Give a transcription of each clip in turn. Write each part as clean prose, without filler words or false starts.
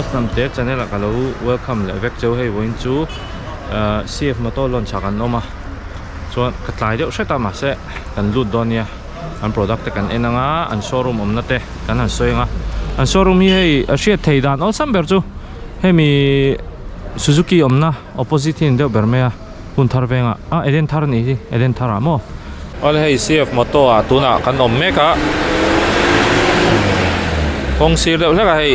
Boss Hnamte channel ah ka lo welcome leh vek cheu hei vawiin chu ahh CF motor launch ah kan awm a chuan ka tlai deuh hret a mahse kan lut dawn nia an product te kan en ang a an showroom awmna te kan han sawi ang a an showroom hi hei a hriat thei dan awlsam ber chu hemi Suzuki awmna opposite hi a ni deuh ber mai a. Hun thar vengah ah Eden thar anih hi Eden thar ah maw. Awle hei CF motor ah tunah kan awm mek a kawng sir deuh hlek a hei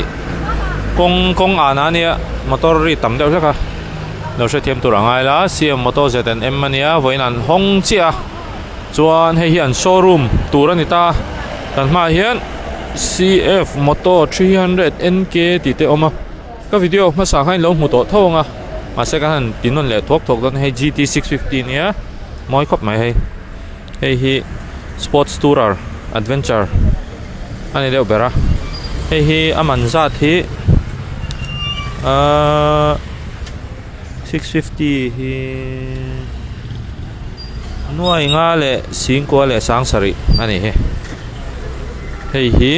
kawng kawng an a nia motor ri tam deuh hlek a lo hrethiam tur a ngai la CF motor Z and M ania vawiin an hawng chiah a chuan hei hi an showroom tur a ni ta kan hmaah hian CF motor 300 N K tih te a awm a. Ka video hmasa khan ilo hmu tawh tho ang a mahse ka han ti nawn leh thuak thuak dawn hei gt 650 ania mawi khawp mai hei hei hi sports tourer adventure a ni deuh ber a hei hi a man zat hi ahh 650 hi nuai nga leh singkua leh sangsarih a ni hi hei hi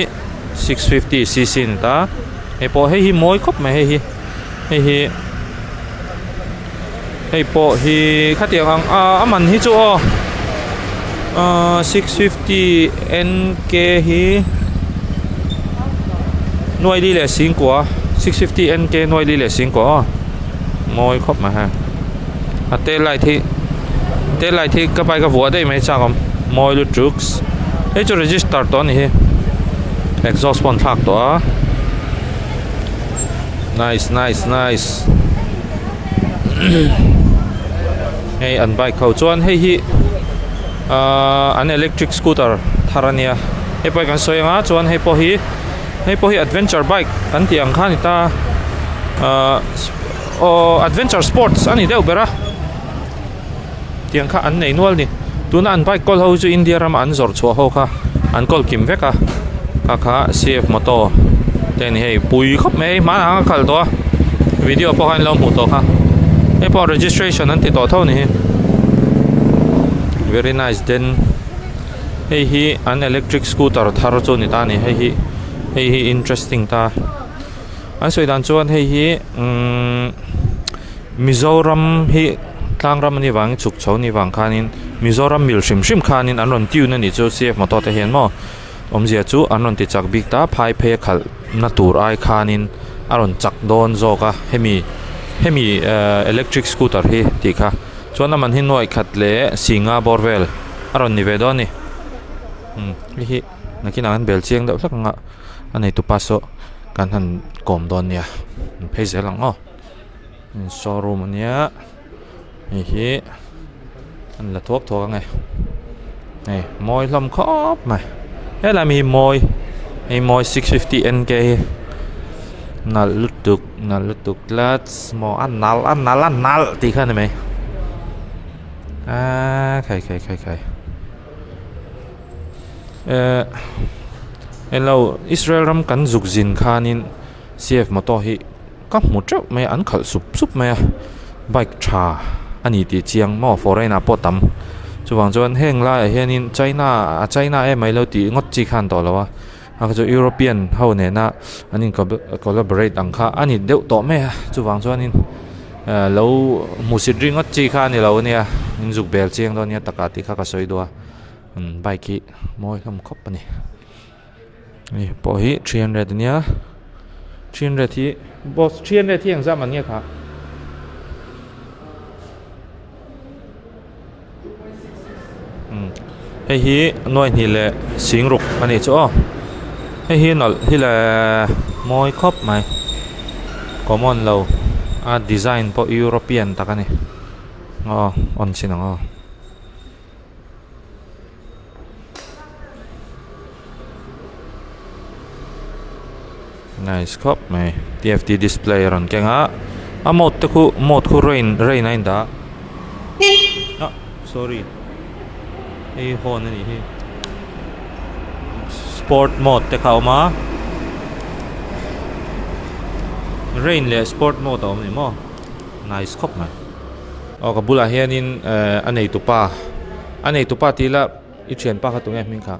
650 cc a ni ta. Hei pawh hei hi mawi khawp mai hei hi hei hi hei pawh hi khatiang ang ah a man hi chu aw ahh 650 N K hi nuai li leh singkua 650 N K nuai li leh singkua aw mawi khawp mai hei a tail light hi tail light hi ka bike a vuah daih mai chak awm mawi lutuk hei chu register tawh a ni hi exhaust pawh an thlak tawh a nice nice nice hei an bike ho chuan hei hi ahh an electric scooter thar a nia hei pawh hi kan sawi ang a chuan hei pawh hi hei pawh hi adventure bike kan tih ang kha a ni ta ahh. Aw adventure sports a ni deuh ber a tiang kha an nei nual a ni tuna an bike kawl ho chu India rama an zawrh chhuah ho kha an kawl kim vek a kha kha C F motor te a ni hei pui khawp mai hei hmanah khan ka khalh tawh a video pawh khan in lo hmuh tawh kha hei pawh registration an ti tawh tho a ni hi very nice den hei hi an electric scooter thar chu a ni ta a ni hei hi hei hi interesting ta. An sawi dan chuan hei hi umm Mizoram hi tlang ram anih vangin chhuk chho anih vang khanin Mizoram mil hrim hrim khanin an rawn tune anih chu C F motor te hian maw awmzia chu an rawn ti chak bik ta phai phei a khalh na tur ai khanin a rawn chak dawn zawk a hemi hemi ehh electric scooter hi tih kha chuan a man hi nuaih khat leh singa bawr vel a rawn ni ve dawn a ni umm hei hi nakinah an bel chiang deuh hlek ang a. A neitu pa saw kan han kawm dawn nia an phei zel ang aw showroom ania hei hi an la thuak thuak ang e hei mawi hlawm khawp mai helai mi hi mawi hei mawi 650 N K hi nalh lutuk nalh lutuk tlat maw a nalh a nalh a nalh tih kha a ni mai aaa khai khai khai khai. Ehh englo Israel ram kan zuk zin khanin C F motor hi ka hmu teuh mai a an khalh sup sup mai a bike tha a ni tih chiang maw foreign ah pawh tam chuvang chuan heng laiah hianin China a China em mai lo tih ngawt chi khan tawh lo a a kha chu European ho nena an in collaborate ang kha a ni deuh tawh mai a chuvang chuanin ehh lo hmusit ringawt chi kha a ni lo ania in zuk bel chiang dawn nia takah tih kha ka sawi duh a. Bike hi mawi hlawm khawp a ni hei pawh hi 300 ania 300 hi boss 300 hi engzah man nge kha hei hi nuai hnih leh sing ruk a nih chu aw hei hi nawlh hi le mawi khawp mai common lo a design pawh european tak a ni aw on chhin ang aw. Nice khawp mai T F T display a rawn keng a a mode te khu mode khu rain rain a indah a ah sorry hei horn a nih hi sport mode te kha a awm a rain leh sport mode a awm a ni maw nice khawp mai. Aw ka bulah hianin ehh a neitupa a neitupa tih ila i thianpa kha tunge hming kha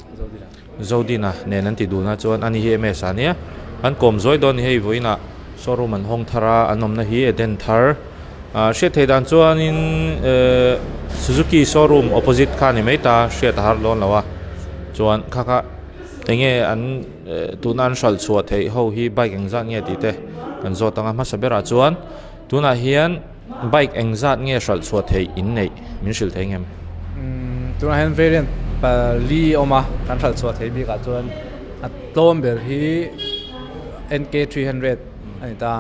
Zodina nen an ti dun a chuan ani hi M S a nia an kawm zuai dawn a ni hei vawiinah. Showroom an hawng thar a, an awmna hi Eden thar. Ah hriat theih dan chuanin ehh Suzuki showroom opposite kha a ni mai ta, hriat a har dawn lo a. Chuan kha kha enge an eh tuna an hralh chhuah theih ho hi bike engzat nge tih te kan zawt ang a hmasa berah chuan tunah hian bike engzat nge hralh chhuah theih in neih min hrilh thei ngem? Umm tunah hian variant pali a awm a, kan hralh chhuah theih bikah chuan a tlawm ber hi NK 300 a ni ta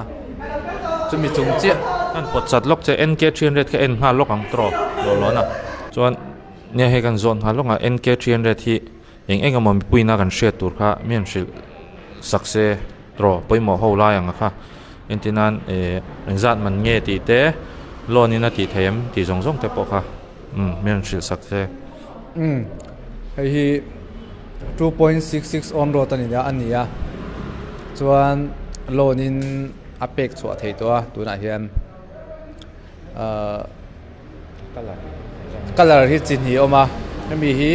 chumi chung chiah kan pawt chat lawk che NK 300 kha en nghal lawk ang tawh lawh lawn a chuan nia hei kan zawn nghal lawk a NK 300 hi eng eng emaw mipuiin a kan hriat tur kha mi an hrilh sak se tawh pawimawh ho lai ang kha entir nan eh engzat man nge tih te loan in a tih theih em tih zawng zawng te pawh kha umm mi an hrilh sak se. Umm hei hi 2.66 on road a ni a ni a chuan loan in a pek chhuah theih tawh a tunah hian ahh colour hi chi hnih a awm a hemi hi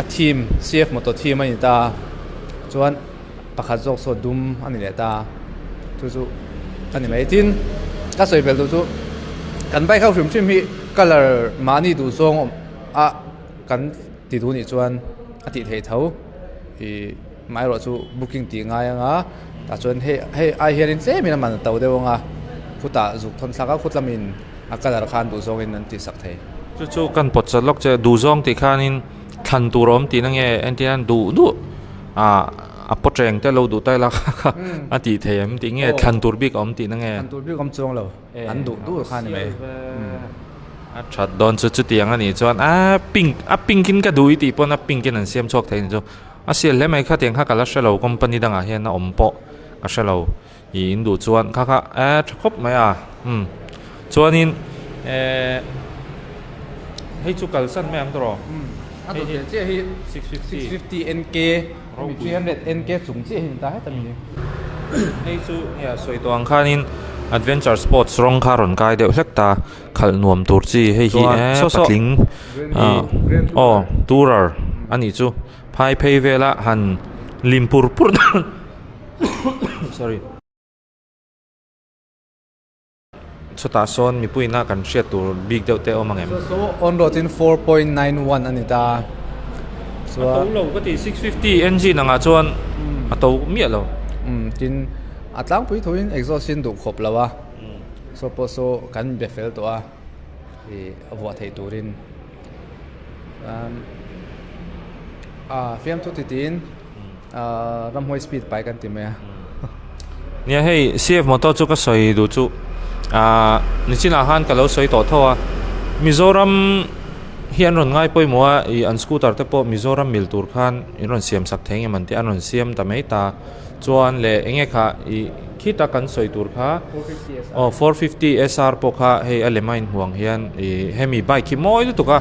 a theme C F motor theme a ni ta a chuan pakhat zawk saw dum a ni leh ta a chu chu a ni mai tin ka sawi belh duh chu kan bike ho hrim hrim hi colour mahni duh zawng a kan ti duh nih chuan a tih theih tho ih amaherawh chu booking tih ngai anga tah chuan hei hei ai hianin tlemin a man a to deuh anga khutah zuk thawn thlak a khut lamin a colour khan duh zawngin an tih sak thei. Chu chu kan pawt chat lawk che duh zawng tih khanin thlan tur a awm tihna nge entir hian duh duh ah a paw teng te lo duh ta ila kha kha a tih theih em tih nge thlan tur bik a awm tihna nge. Thlan tur bik a awm chuang lo. An duh duh kha a ni mai. A that dawn chu chutiang a nih chuan a pink a pink in ka duh i tih pawn a pink in an siam chhuak thei a ni chu. A sial hle mai khatiang kha ka la hre lo company dangah hian a awm pawh ka hre lo i in duh chuan kha kha a tha khawp mai a umm chuanin ehh hei chu kalsan mai ang tawh A duh teh chiah hi 650 NK 300 NK chung chiah hi ni ta heta mi. Hei chu nia sawi tawh ang khanin adventure sports rawng kha rawn kai deuh hlek ta khalh nuam tur chi hei hi patling aw tourer a nih chu phai phei vela han lim pur pur sorry. Chutah sawn mipuiina kan hriat tur bik deuh te awm ang em? Chu chu on road in 4.91 a ni ta. A to lo ka ti, 650 engine angah chuan a to miah lo. Umm tin a tlangpui thoin exhaust in duh khawp lo a, saw pawh saw kan be fel tawh a ih a vuah theih turin. Chuan ah fiamthu titiin. Ahh ramhuai speed pai kan ti mai a. Nia hei CF motor chu ka sawi duh chu ahh nichinah khan ka lo sawi tawh tho a Mizoram hi an rawn ngai pawimawh a ih an scooter te pawh Mizoram mil tur khan in rawn siam sak thei engemaw tih an rawn siam ta mai ta chuan leh eng nge kha ih khita kan sawi tur kha aw 450 SR pawh kha hei a lem a inhmuh ang hian ih hemi bike hi mawi lutuk a.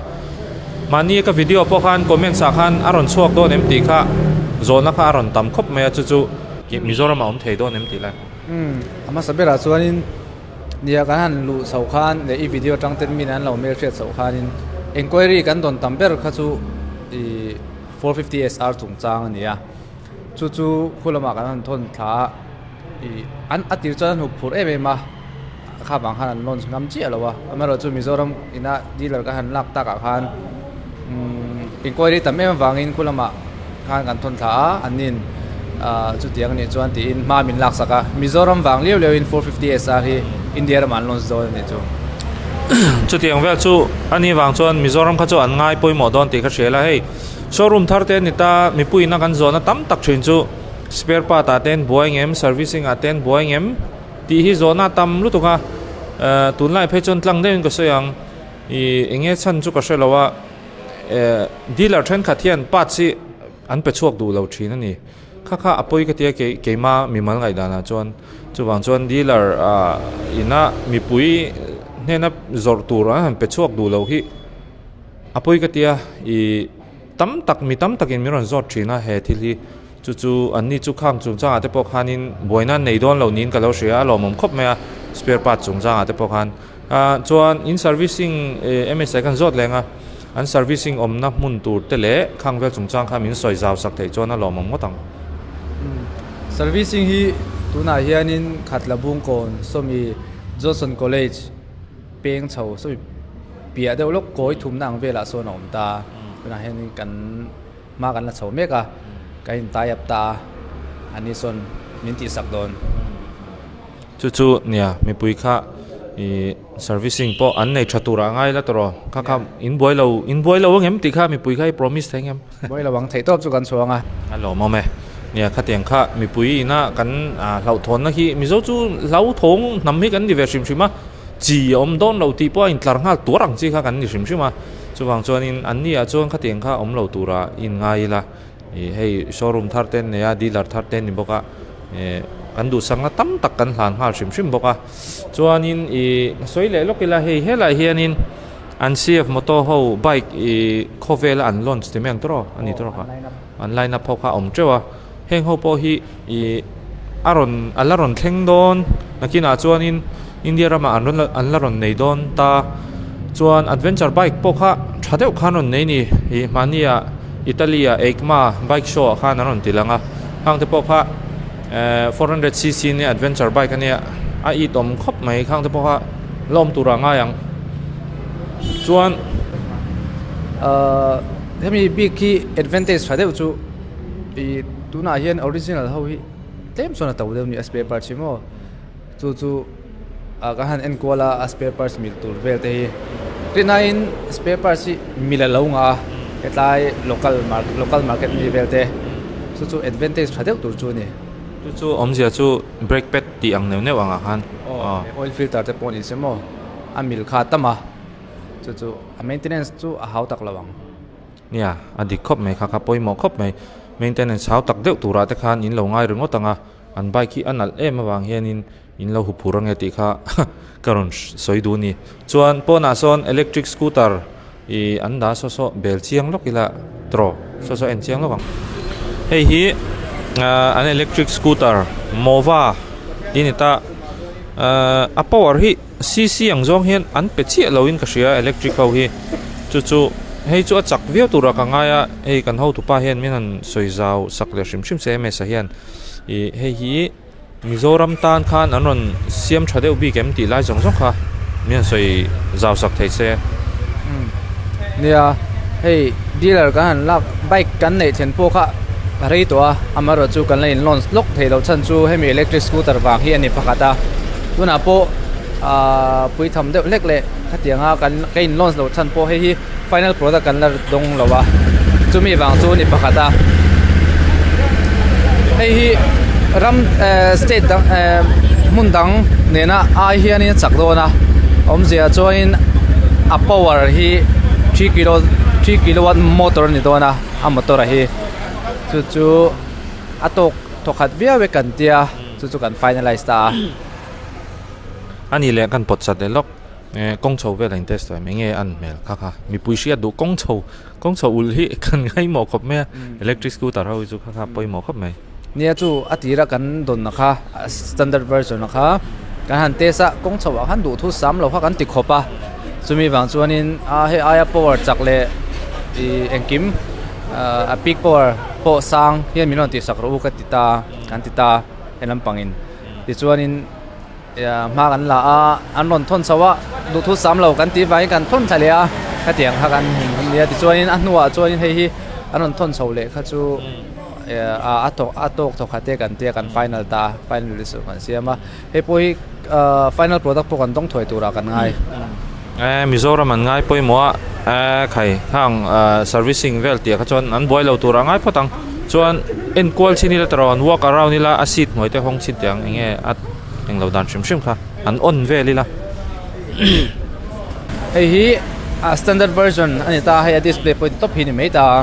Mahni ka video pawh khan comments ah khan a rawn chhuak dawn em tih kha zawhna kha a rawn tam khawp mai a chu chu Mizoram a awm thei dawn em tih lai. Umm a hmasa berah chuanin nia kan han luh chho khan leh i video atang ten min an lo hmel hriat chhoh khanin enquiry kan dawn tam ber kha chu ih 450 SR chungchang a ni a chu chu khu lamah kan han thawn thla a ih an a tir chuan an hup phur em em a. Kha vang khan an launch ngam chiah lo a, amaherawhchu Mizoram ina dealer kan han lak takah khan umm inquiry tam em avangin khu lamah khan kan thawn thla a, an nin ah chutiang anih chuan tiin hma min lak sak a, Mizoram vang liau liau in 450 SR hi India ramah an launch dawn anih chu. Chutiang vel chu ani vang chuan Mizoram kha chu an ngai pawimawh dawn tih ka hria la, hei showroom thar te a ni ta, mipuiin a kan zawhna tam tak thin chu spare part ah te an buai ngem, servicing ah te an buai ngem. Tih hi zawhna a tam lutuk a, eh tunlai phei chuan tlang deuhin ka sawi ang, ih eng nge chhan chu ka hre lo a, eh dealer thenkhat hian parts hi an pe chhuak duh lo thin a ni. Kha kha a pawi ka ti a kei keima mimal ngaihdanah chuan chuvang chuan dealer ah ina mipui hnena zawrh tur an han pe chhuak duh lo hi a pawi ka ti a, ih tam tak mi tam takin min rawn zawt thin a he thil hi. Chu chu an ni chu khang chungchangah te pawh khanin buaina an nei dawn lo niin ka lo hria a lawmawm khawp mai a spare part chungchangah te pawh khan. Ah chuan in servicing eh MSI khan zawt leng a an servicing awmna hmun tur te leh khang vel chungchang kha min sawi zau sak theih chuan a lawmawm ngawt ang. Servicing hi Tunah hianin Khatla Bungkawn sawmi Johnson College peng chho sawmi piah deuh lawk kawi thumna ang velah sawn a awm ta. Tunah hianin kan hma kan la chho mek a, kan in tie up ta a, ani sawn min tihsak dawn. Chu chu nia mipui kha ih servicing pawh an nei tha turah a ngai la tawh rawh kha kha in buai lo in buai lo ang em tih kha mipui kha i promise thei ang em. Buai lo ang theih tawp chu kan chhuang a. A lawmawm e. Nia khatiang kha mipui ina kan hlauhthawnna hi Mizo chu hlauthawng hnam hi kan ni ve hrim hrim a, chi a awm dawn lo tih pawh a intlar nghal tuar ang chi kha kan ni hrim hrim a. Chuvang chuanin an ni ah chuan khatiang kha awm lo tura in ngai ila. Ih hei showroom thar te an nei a dealer thar te an ni bawk a eh kan duhsakna tam tak kan hlan nghal hrim hrim bawk a chuanin ih sawi leh lawk ila hei helaiah hianin an C_F motor ho bike ih khawvela an launch ti mai ang tawrh aw a ni tawrh kha an line up ho kha a awm teuh a heng ho pawh hi ih a rawn a la rawn thleng dawn nakinah chuanin India ramah an rawn an la rawn nei dawn ta chuan adventure bike pawh kha tha deuh khan rawn nei a ni ih mahni ah Italy ah EICMA bike show ah khan an rawn ti lang a khang te pawh kha eh 400 cc nia adventure bike ania a it awm khawp mai khang te pawh kha la awm turah a ngai ang chuan Ahh hemi bik hi advantage tha deuh chu ih tunah hian original ho hi tlem chuan a to deuh a ni a spare parts hi maw. Chu chu ah kan han enkual a a spare parts mil tur vel te hi rinaiin spare parts hi mil a lo ngah a hetlai local market local market mi vel te chu chu advantage tha deuh tur chu a ni. Chu chu awmzia chu brake pad tih ang neuh neuh angah khan aw oil filter te pawh ni se maw a mil kha a tam a chu chu a maintenance chu a hau tak lo ang. Nia a dik khawp mai kha kha pawimawh khawp mai maintenance hau tak deuh turah te khan in lo ngai ringawt ang a. An bike hi a nalh em avang hianin in lo huphur ange tih kha ka rawn sawi duh a ni. Chuan pawnah sawn electric scooter ih an dah saw saw bel chiang lawk ila tawh saw saw en chiang lawk ang. Hei hi ahh an electric scooter Mova tih a ni ta ahh a power hi cc ang zawng hian an pe chiah loin ka hria electric ho hi chu chu hei chu a chak viau turah ka ngai a hei kan hotupa hian min han sawi zau sak leh hrim hrim se ms ah hian. Ih hei hi Mizoram tan khan an rawn siam tha deuh bik em tih lai zawng zawng kha min rawn sawi zau sak thei se. Nia hei dealer kan han lak bike kan neih thlen pawh kha a rei tawh a amaherawh chu kan la in launch lawk thei loh chhan chu hemi electric scooter vang hi a ni pakhat a tunah pawh ahh puitham deuh hlek leh khatianga kan ka in launch loh chhan pawh hei hi. Final product kan la dawng lo a, chumi vang chu ni pakhat a. Hei hi ram eh state dang eh hmun dang nena ai hianin a chak dawn a, awmzia chuanin a power hi 3 kilo 3 kilowatt motor a ni dawn a, a motor a hi chu chu a tawk thawkhat viau e kan tia chu chu kan finalize ta a. A nih leh kan pawt chat leh lawk. Eh kawng chho vel a in test em enge an hmel kha kha mipui hriat duh kawng chho kawng chho ulh hi kan ngaimawh khawp mai a electric scooter ho hi chu kha kha pawimawh khawp mai. Nia chu a tira kan dawn na kha standard version a kha kan han test a kawng chho ah khan duh thu sam lo kha kan ti khawp a chumi vang chuanin a hei aia power chak leh ih engkim a peak power pawh sang hian min rawn tihsak rawh u ka ti ta kan ti ta he lampangin tichuanin. Hma kan la a, an rawn thawn chho a, duhthu sam lo kan tih vangin kan thawn thla leh a, khatiang kha kan hun hun nia tichuanin a hnuah chuanin hei hi an rawn thawn chho leh kha chu a tawk a tawk thawk khat te kan tia kan final ta a, final release kan siam a, hei pawh hi final product pawh kan dawng thuai turah kan ngai. Mizoram an ngai pawimawh a, khai khang servicing vel tih ah kha chuan an buai lo turah ngai phawt ang, chuan enkual chin ila tawrh an walk around ila a seat hnuai te hawng chin teh ang enge a. Englo dan hrim hrim kha an on vel ila. Hei hi a standard version a ni ta a, hei a display pawh hi tawp hi ni mai ta a,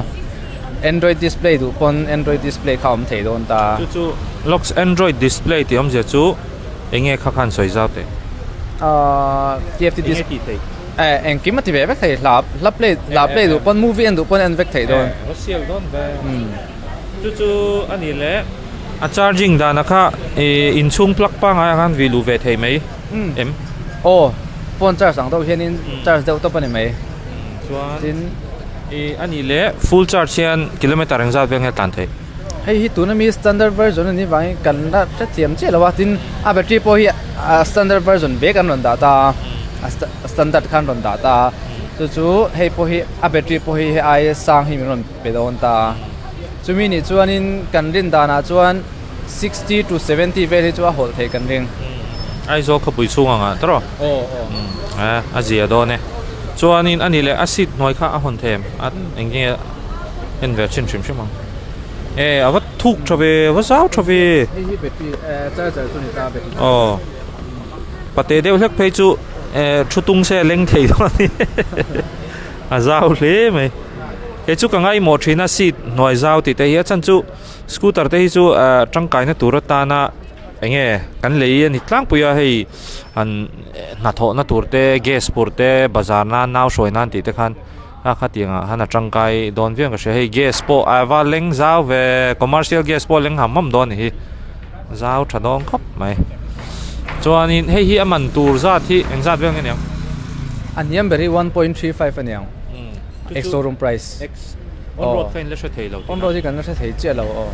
android display duh pawn android display kha a awm thei dawn ta. Chu chu locks android display tih awmzia chu enge kha khan sawi zau teh? Ahh TFT display. Enge tih theih? Eh engkim a ti ve vek thei hla hla play hla play duh pawn movie en duh pawn en vek thei dawn. Eh va sial dawn ve. Chu chu a ni leh a charging dana kha ih inchhung plug pangai ah khan vih luh ve thei mai em? Aw phone charge ang deuh hianin charge deuh tawp a ni mai. Chuan ih a nih leh full charge hian kilometer engzat vel nge tlan theih? Hei hi tuna mi standard version a nih vangin kan la hrethiam chiah lo a, tin a battery pawh hi a standard version vek an rawn dah ta a, a standard khan rawn dah ta a, chu chu hei pawh hi a battery pawh hi hei aia sang hi min rawn pe dawn ta a, chumi nih chuanin kan rin danah chuan 60 to 70 vel hi chu a hawlh theih kan ring. Aizawl khawpui chhung ang ah tawrh aw a zia dawn e. Chuanin a ni leh a seat hnuai kha a hawn thei em? A eng nge en ve thin hrim hrim ang. E a va thuk tha ve a va zau tha ve. Hei hi battery charger chu ni ta battery. Aw pate deuh hlek phei chu e thu tung se a leng thei dawn a ni. A zau hle mai. Kei chu ka ngaihmawh thin a seat hnuai zau tih te hi a chhan chu scooter te hi chu tangkaina tur atana eng nge kan lei a ni tlangpui a hei an hnathawhna tur te gas phur te bazar nan nau hruai nan tih te khan a khatiang ah khan a tangkai dawn viau ka hria hei gas pawh a va leng zau ve commercial gas pawh a leng ham ham dawn a ni hi zau tha dawn khawp mai chuanin hei hi a man tur zat hi eng zat vel nge niang a hniam ber hi 1.35 a niang ex showroom price on road kha in la hre thei lo on road hi kan la hre thei chiah lo aw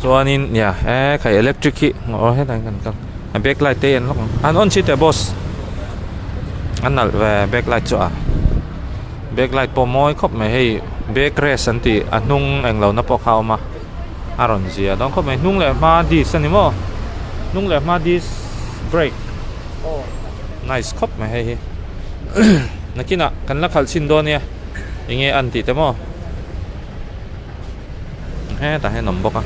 chuanin nia he khai electric hi aw hetlai kan kal a back light te hi an lawk ang an on chhi teh boss an nalh ve back light chu a back light pawh mawi khawp mai hei back rest an tih a hnung englo na pawh kha a awm a a rawn zia dawn khawp mai hnung leh hma disc a ni maw hnung leh hma disc brake nice khawp mai hei hi nakinah kan la khalh chhin dawn nia enge an tih te maw hetah hian a awm bawk a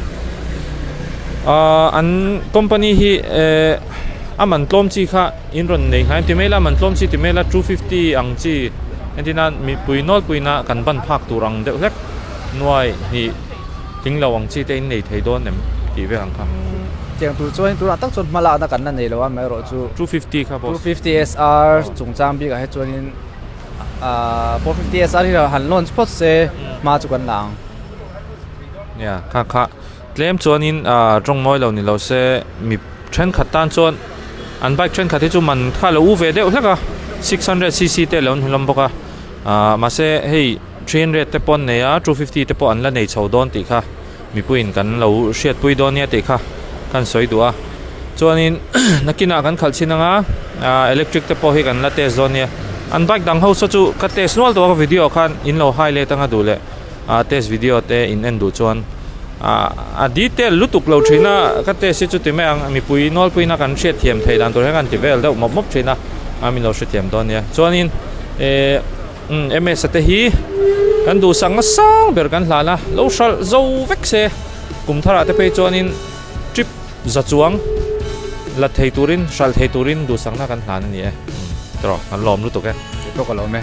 ahh an company hi ehh a man tlawm chi kha in rawn nei nghai ti mai ila a man tlawm chi ti mai ila 250 ang chi entir nan mipui nawlpui na kan ban phak tur ang deuh hlek nuai hnih tling lo ang chi te in nei thei dawn em tih vel ang kha. Tiang tur chuan tunah tak chuan hma lakna kan la nei lo a amaherawhchu 250 kha boss 250 SR chungchang bikah hi chuanin Ahh 450 SR hi han launch phawt se hma chu kan la ang. Nia kha kha tlem chuanin ahh tawng mawi lo ni lo se mi thenkhat tan chuan an bike thenkhat hi chu man kha lo u ve deuh hlek a 600 cc te lo ni hlawm bawk a ahh mahse hei 300 te pawh an nei a 250 te pawh an la nei chho dawn tih kha mipuiin kan lo hriatpui dawn nia tih kha kan sawi duh a chuanin nakinah kan khalh chhin anga ah electric te pawh hi kan la test dawn nia an bike dang ho saw chu ka test nual tawh a video ah khan in lo highlight anga duh leh ah test video te in en duh chuan ah a detail lutuk lo thin a ka test hi chu ti mai ang mipui nawlpuina kan hriatthiam theih dan tur hian kan ti vel deuh mawp mawp thin a a min lo hrethiam dawn nia chuanin eh. MS-a te hi kan duhsak na sang ber kan hlan a, lo hralh zo vek se kum tharah te phei chuanin trip za chuang la thei turin hralh thei turin duhsakna kan hlan a ni e. Tawh kan lawm lutuk e. Kei pawh ka lawm e.